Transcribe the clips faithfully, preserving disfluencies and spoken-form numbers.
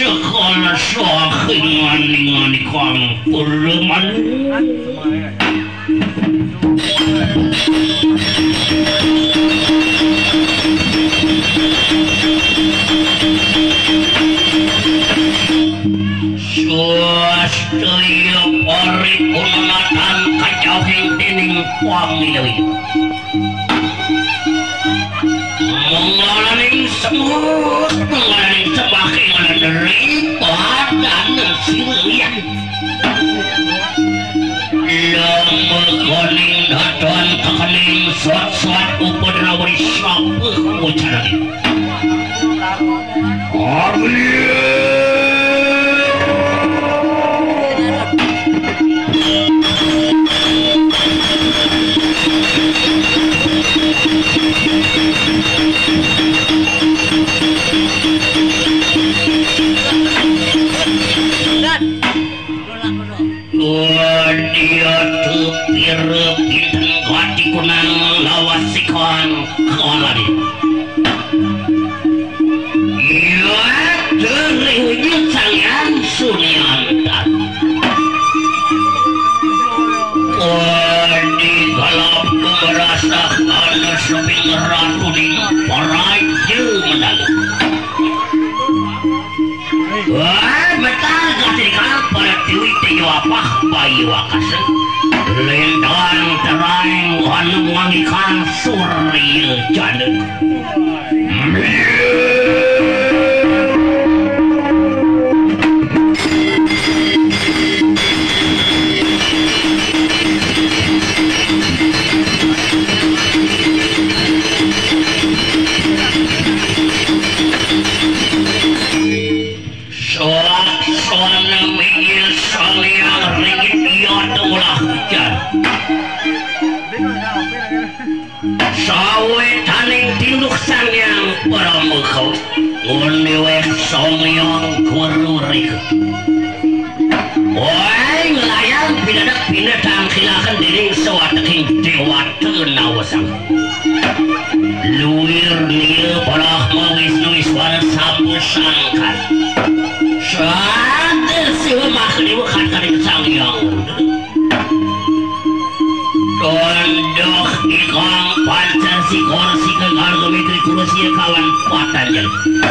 Sekala saking maning-maning kang peleman. Sastaya paripurnatan kajawing dening pamilawin. Mengalaning semut, mengalaning sembah, mengalaning deri, padanan sirian. Lamakaning datan kakaning sot-sot upadrawi sapa ucarane. Wadya tepir pinten gati kunang lawas sikon kolani. Iya, dereng wujud Sang Hyang Sunyata. Wadi galap kumerasa ana seping ratu di Praja Mandala. Wah, betul kasih kang pada tiwi tiyo apa bayu akasa. Lintang terang wanu wangi kang surya jana. Saksana minggir Sang Hyang ring iya teulah hujan. Sawetaning tinduk Sang Hyang Paramakawa, ngon déwék Sang Hyang Guru Rika. Wai, nglayang pinadek pinetangkilaken dening sawateking déwata nawasang. Luir nia Brahma Wisnu Iswara sampun sangkan. Sada siwa makaniwa kataning Sang Hyang. Tanduk ikang panca sikor sika ngarga mitri kurusia kawan patanjel.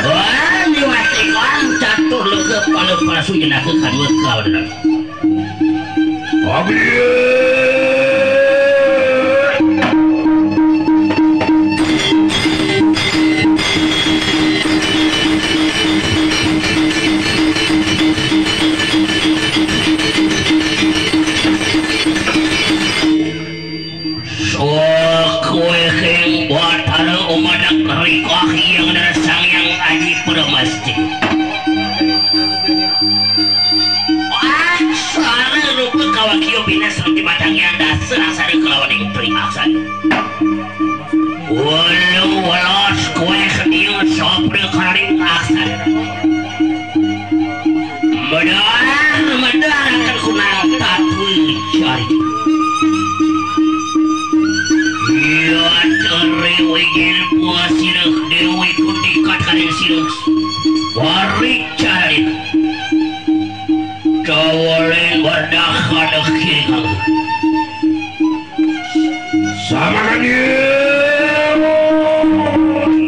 Wah, liwat ikang catur lega pala palsu jenaka kadua kawan. Abdi. Kuéhing Batara umadak rikah yang Sang Hyang Aji Pramasti. Wah, sara rupa kawakiyo bina sareng di matang yang dasar asara kalawan ing tri aksan. Walu welas kuéh diu sapra kalaning aksan. Medar, medar akan kunang tatwi cari. Iya, cari wigil buah sirah dewi kundikat karing sirah. Warik cari. Cawalin berdah kadah kiri kalah. Samakan yuk.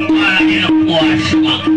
Malah dia puas semangat.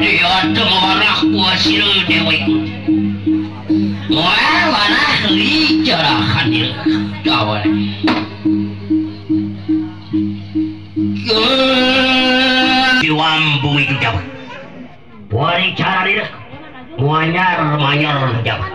Diadem warah kuasira deweku. Wah, warah licarahan diri. Kawan. Diwambu itu jawab. Wari cara diri. Muanyar manyar jawab.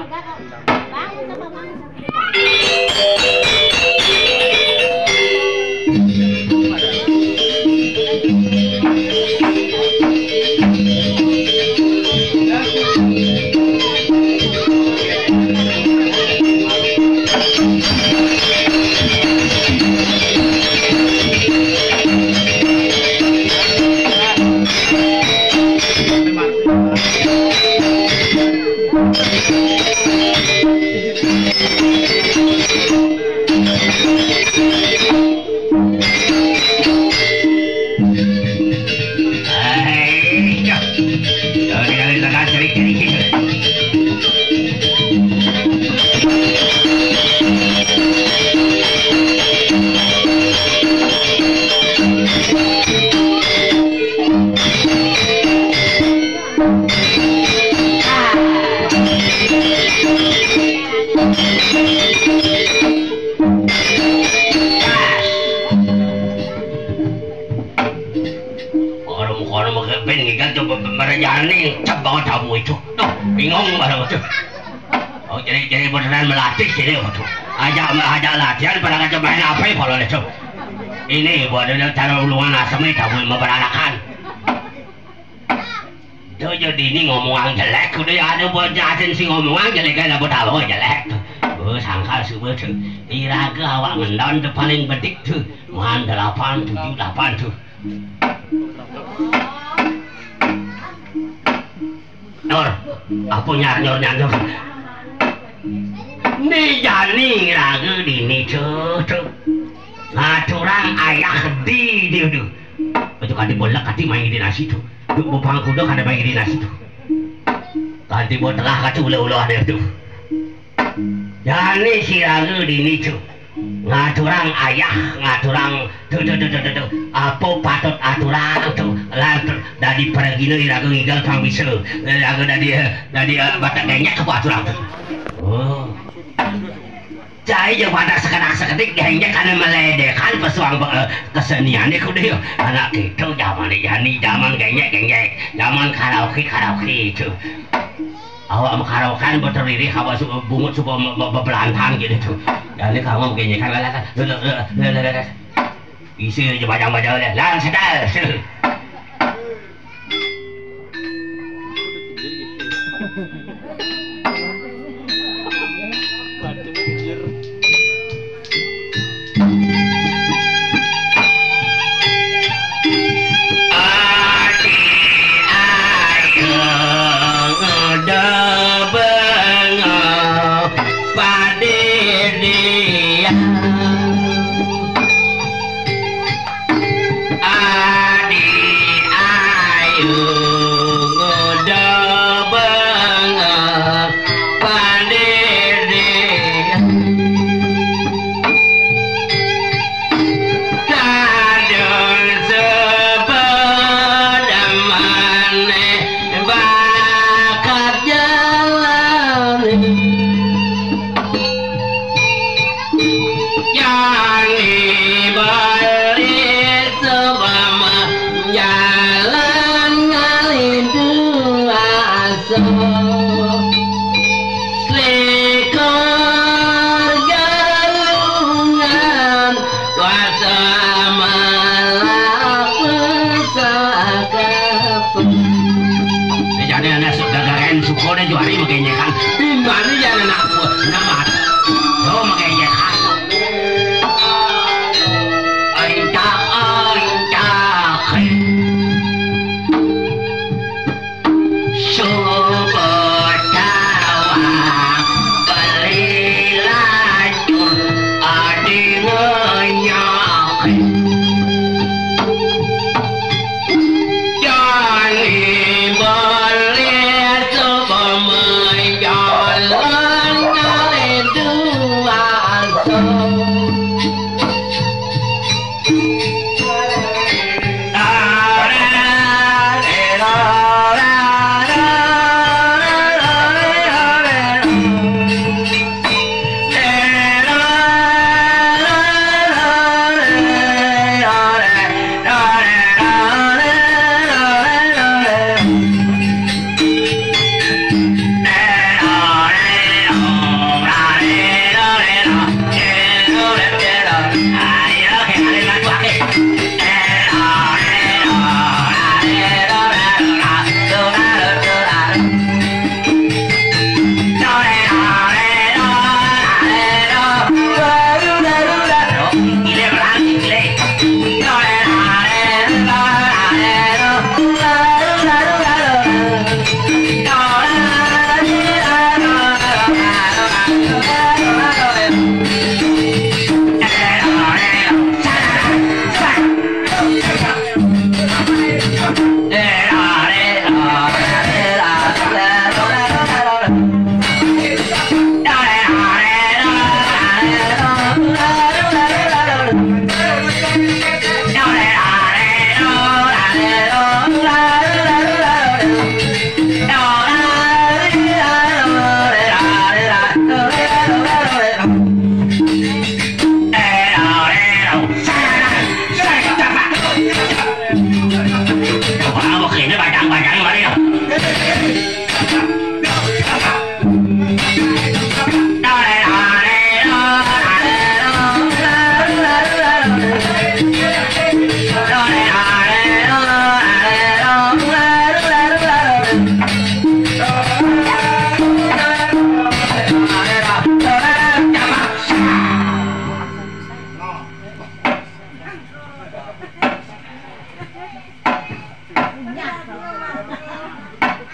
Orang kono mengepin ngigal coba merejani cebang tamu itu. Tuh, bingung baru tuh. Oh, jadi, jadi beneran melatih sini, waduh. Ajak, ajak latihan, pada ngajak main apa ya kalau itu? Ini buat ada cara ulungan asem itu, buat memperanakan. Tuh, jadi ini ngomongan jelek, udah ya, ada buat jelasin si ngomongan jelek, ada buat halo jelek tuh. Oh, sangkal subuh tuh. Iraga awak ngendon tuh paling bedik tuh. Muhan delapan, tujuh, delapan tuh. Nur, apa nyar-nyur-nyar-nyur? Ni jani raga dini, Cuk, Cuk. Ngaturang ayah di dia tu. Itu kan dibolak kati main di nasi tu. Duk bupang kuda kada main di nasi tu. Kanti buat telah kati ula-ula dia tu. Jani si raga dini tu. Ngaturang ayah, ngaturang tu, tu, tu, tu, tu, tu. Apa patut aturang tu? Lan tu, dadi pragina iraga ngigal pang bisa. Iraga dadi, dadi, eh, batak genyek apa aturang tu? Oh. Cai je pada sekedak sekedik genyek kana meledekan pesuang, eh, kesenian ni kudu. Anak itu zaman ni, jani zaman genyek, genyek. Zaman karaoke, karaoke itu. Awak makarokan beteriri kawa su-, bungut suba me-, me-, bebelantang gitu tu. Dan ni kamu begini kan, lala, lala, lala, lala. Isi je bajang-bajang dia. Lan sedal. Adi ayu nguda banga pandiri. Kadang sebedamane bakat jalani. Jani balik sebama jalan ngalih dua asa. Selikur galungan kuasa malah pesaka. Jani anak su-, gagaren suko dan juari magenyekan. Di mana ya anak buah? Nama? Lo magenyekan. Ancak, ancak. Sobat tawang beli lacur adi ngenyak. Jani beli sobat menjauh.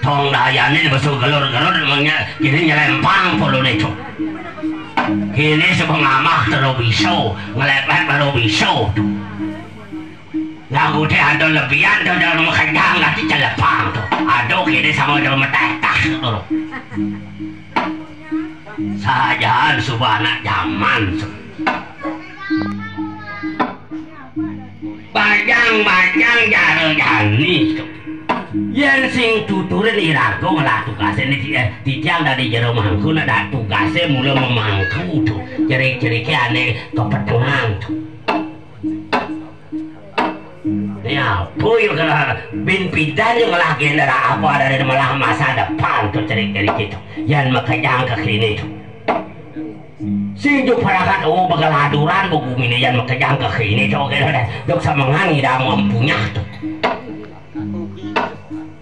Tong dayané basa gelur-gelur, kéné nyelempang poloné, Cuk. Kéné suba ngamah terus bisa, nglepet terus bisa, Cuk. Nah, udah ada lebihan, ada makejang, nanti celepang, Cuk. Aduh, kéné sama ada metetah, Cuk. Sajaan suba anak jaman, Cuk. Bajang-bajang jara jani, Cuk. Yén sing tuturin iraga ngelah tugasé né, eh, titiang dadi jero mangku, nah, dak tugasé mula memangku, Cuk. Cerik-ceriké ané kepetengan, Cuk. Ya, apa ya kena bin pidan ya ngelah géndra apa dari malah masa depan, Cuk, cerik-ceriké, Cuk. Yén makejang ka kéné, Cuk. Sing juk parakat, oh, begal aduran, bu guminé yén makejang ka kéné, Cuk, kéné deh. Juk samengan ngidam empunyah, Cuk.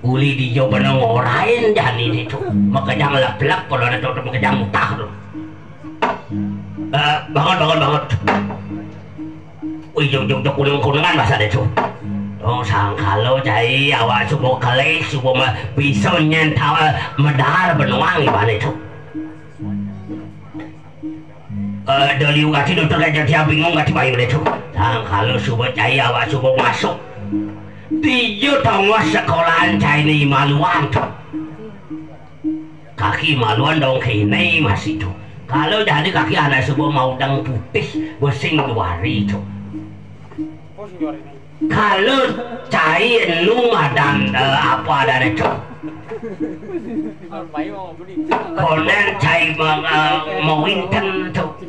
Uli dija beneng orain jani né, Cuk. Makejang lep-lep, kalau ada, Cuk, makejang mutah, Cuk. Eh, bangun, bangun, bangun. Wih, juk, juk, juk, kuning-kuningan masa deh, Cuk. Oh, sangkalo cai, awak suba kelih, suba ma-, bisa nyén tawa medar benuang ibané, Cuk. Eh, da liu gati dokter gajah dia bingung gati bayu deh, Cuk. Sangkalo suba cai, awak suba masuk. Dija tongos sekolahan cai né I Maluan, Cuk. Kaki I Maluan dong kéné masih, Cuk. Kalau jadi kaki anak suba maudeng putih, besing duari, Cuk. Kalau cai enu madan, eh, apa adané, Cuk? Konden cai ma-, eh, mawinten, Cuk.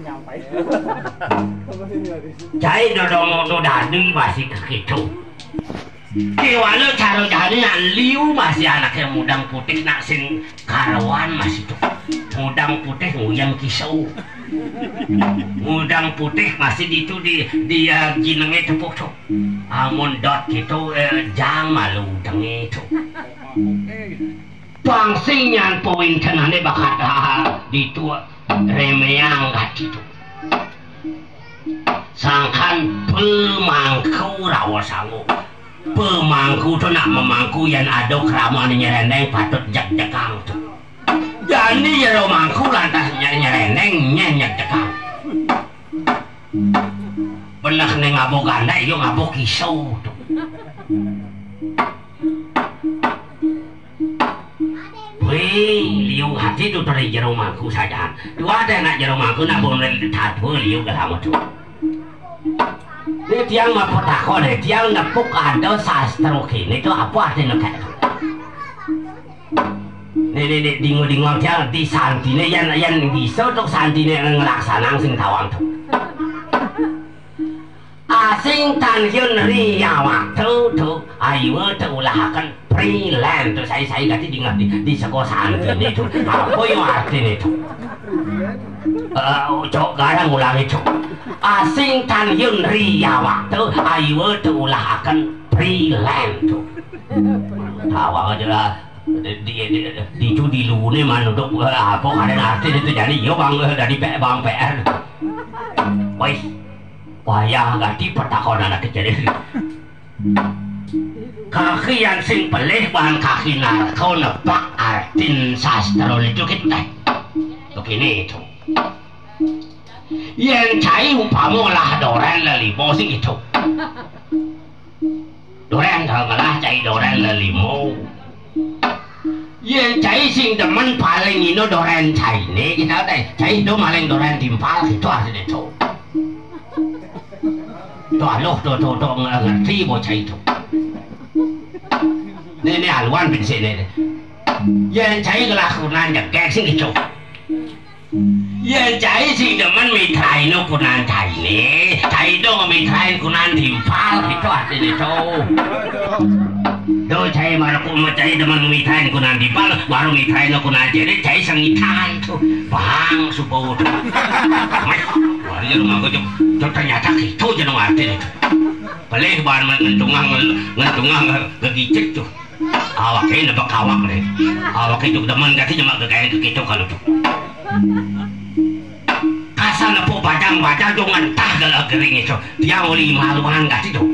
Cai dodong nu dadi masih kekitu. Kéwala cara jani nak liu masih anaké mudeng putih nak sing karuan masih, Cuk. Mudeng putih nguyang kisau. Mudeng putih masih ditu di, di, eh, jinengé tepuk, Cuk. Amun dot kéto, eh, jang malu udengé, Cuk. Pang sing nyén pawintenané bakat, ah, ditu reméang gati, Cuk. Sangkan pemangku rawa sangu. Pemangku to nak memangku yén ada kramané nyerendeng patut jeg-jegang, Cuk. Jani jero mangku lantas nye-, nyerendeng nyén jeg-jegang. Beneh né ngabuh gandek, yo ngabuh kisau, Cuk. Wih, liu gati to teri jero mangku sajaan. Dua deh nak jero mangku nak bonel tatwa liu ke lama, Cuk. Né tiang mapatakon, né tiang nepuk ada sastra kéné to apa artiné kayak to? Né, né, né, dingu-dingu tiang di santiné yén, yén bisa to santiné nglaksanang sing tawang to. Asing tan yun ri yawak to, to, ayua to ulahaken freelance to, sai-sai gati dingeh di, di sekosahan kéné to. Apa yo artiné to? Eh, Cuk, garang ulangi, Cuk. Asing tan yun ri yawak to, ayua to ulahaken freelance to. Tawang aja lah. Di, di, di, di, di luné manuduk, eh, apa kadén artiné to jani yo bang, eh, dadi pe-, bang P R. Wis. Wayah gati patakonan anaké jani. Kaki yén sing pelih ban kaki narka nebak artin sastra to kéto. Begini to. Yén cai umpama ngelah dorén lelima sing kéto. Dorén, ngelah cai dorén lelima. Yén cai sing demen paling ina dorén cainé, kéto téh. Cai do maling dorén timpal, kéto artiné to. To aluh to, to, to ngerti bocah to. Né, né aluan pinsik né. Yén cai ngelah kurenan jegég sing kéto. Yén cai sing demen mitraina kurenan cainé, cai dong mitrain kurenan timpal, kéto artiné to. Do cai mara ku cai demen mitrain kurenan timpal, baru mitraina kurenan cainé, cai sengitan to. Bang suba to. Mas, wah, iya mangko, Cuk. Cuk, ternyata kéto jeneng artiné to. Pelih ban ngentungang, ngentungang gegicik to. Awaké nebek awak deh. Awaké juk demen gati nyemak gegaén kéto kalu to. Kasar nepuk bajang-bajang to ngentah gelah gering to. Tiang uli maluan gati to.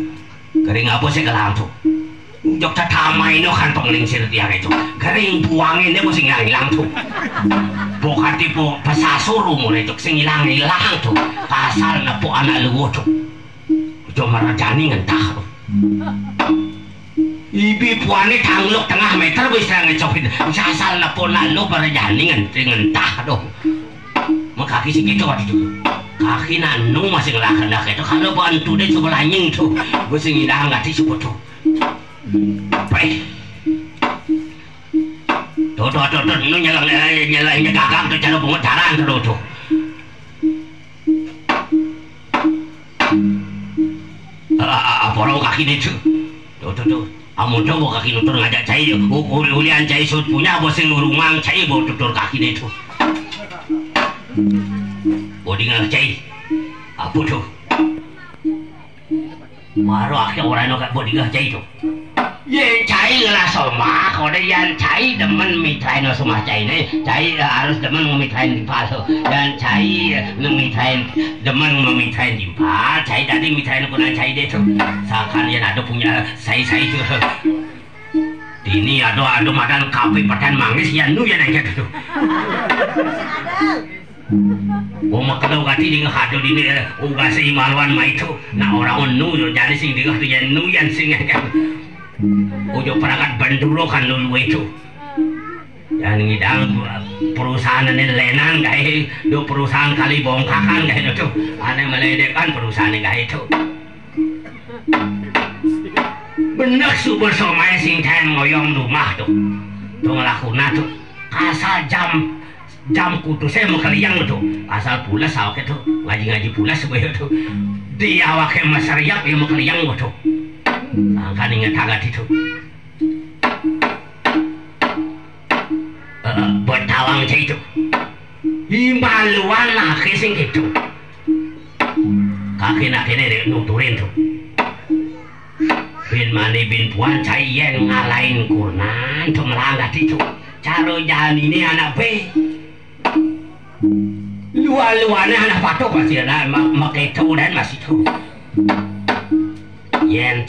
Gering apa sih gelah to? Jok tatamaina kan panglingsir tiang itu. Garing buangin dia sing ilang-ilang tuh. Bokati po pasasur umur itu sing ilang-ilang tuh. Pasal nepuk anak luwuh tuh. Ujo marajani ngentah tuh. Ibi puane tangluk tengah meter wis ra ngecopin. Sasal nepuk anak luwuh marajani ngentah tuh. Mengkaki sing itu waktu itu. Kaki nanu masih ngelak-ngelak itu. Kalau bantu dia coba lanying tuh. Gue sing ilang gati sebut tuh. Baik. Tuh, tuh, tuh, tuh, nu nyeleng, eh, nyeleng, nyegagak tuh, cara bungut jalan tuh, tuh. Ah, ah, ah, porong kaki nih, tuh. Tuh, tuh, tuh. Amun coba kaki nutur ngajak cai, u-, uli-ulian cai sut punya, bos sing urungang cai, bawa tutur kaki nih, tuh. Bodingan cai. Apa tuh? Maro akhir orang no kak bodingan cai, tuh. Yen cai ngelah somah, kode yan cai demen mitrain no somah cai ne, cai, eh, harus demen mitrain timpal tuh. Yan cai, eh, mitrain, demen mitrain timpal, cai tadi mitrain kuna cai deh tuh. Sakan yan ada punya sai-sai tuh. Dini ada, ada madan kape patan manggis yan nu yan aja tuh. Oh, makelo kati dingeh ado dini, eh, uga seimaluan maitu. Nah, orang nu yo jani sing dingeh tu yan nu yan sing kan. Ujo perangkat benduro kan lulu itu. Yan ngidang perusahaan ini lenan gae, do perusahaan kali bongkakan gae do tuh. Ane meledekan perusahaan gae tuh. Benek subur somai sing caen ngoyong rumah tuh. Tuh ngelakuna tuh. Asal jam, jam kutu saya mau keliang tuh. Asal pulas awake tuh. Ngaji-ngaji pulas gue tuh. Di awake masariak ya mau keliang tuh. Angkan inget agak itu. Eh, betawang cai itu. Imbaluan laki sing gitu. Kaki nak kene dek nuturin tuh. Bin mani bin puan cai yen ngalahin kurnan tuh melanggat itu. Caro jalan ini anak be. Luar-luarnya anak patok masih ada ma-, makai tuh dan masih tuh. Yen